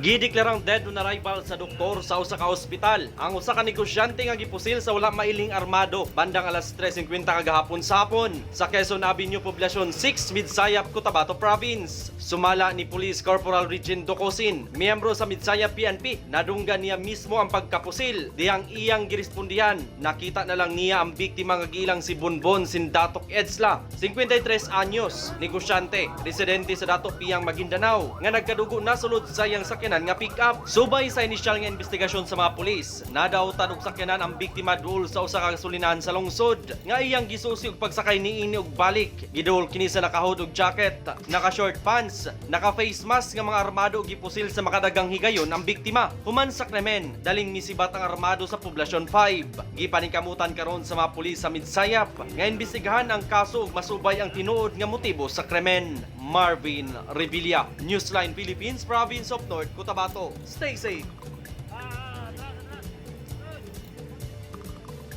Gideklarang dead on arrival sa doktor sa usa ka ospital ang usa ka negosyante nga gipusil sa wala mailing armado bandang alas 3:50 kagahapon sa hapon sa Quezon Avenue, Poblacion 6, Midsayap, Cotabato Province. Sumala ni Police Corporal Regine Docosin, miyembro sa Midsayap PNP, nadunggan niya mismo ang pagkapusil dihang iyang girespondihan. Nakita na lang niya ang biktima nga giilang si Bonbon Sindatok Edsla, 53 anyos, negosyante, residente sa Dato Piang, Maguindanao, nga nagkadugo na sulod sa iyang sakyanan nga pick-up. Subay sa inisyal nga investigasyon sa mga pulis, nadawtan og sakyanan ang biktima duol sa usa ka gasolinahan sa lungsod nga iyang gisusi og pagsakay niini og balik. Giduol kini sa naka-hood og jacket, naka-short pants, naka-face mask nga mga armado og gipusil sa makadagang higayon ang biktima. Human sa krimen, daling misibat ang armado sa Poblacion 5. Gipaningkamutan karon sa mga pulis sa Midsayap nga imbestigahan ang kaso ug masubay ang tinuod nga motibo sa krimen. Marvin Revilla, Newsline Philippines, Province of North Cotabato. Stay safe.